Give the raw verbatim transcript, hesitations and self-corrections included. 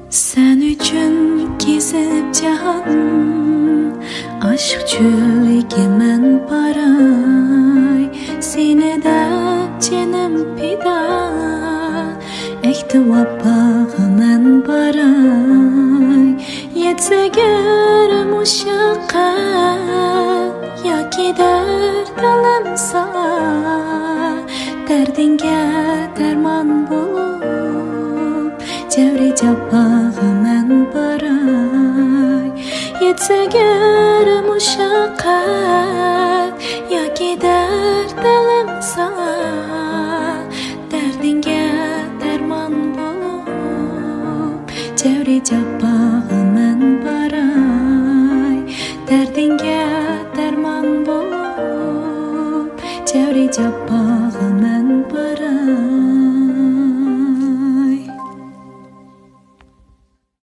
سەن ئۈچۈن كېزىپ جاھان، ئاشىق چۆلىگە مەن باراي. سېنى دەپ جېنىم پىدا، ئەھدى ۋاپاغا مەن باراي. يەتسە گەر مۇشەققەت ياكى دەرد ئەلەم ساڭا، دەردىڭگە دەرمان بولۇپ، جەۋرى جاپاغا مەن باراي. يەتسە گەر مۇشەققەت ياكى دەرد ئەلەم ساڭا، دەردىڭگە دەرمان بولۇپ، جەۋرى جاپاغا مەن باراي. دەردىڭگە دەرمان بولۇپ، جەۋرى جاپاغا مەن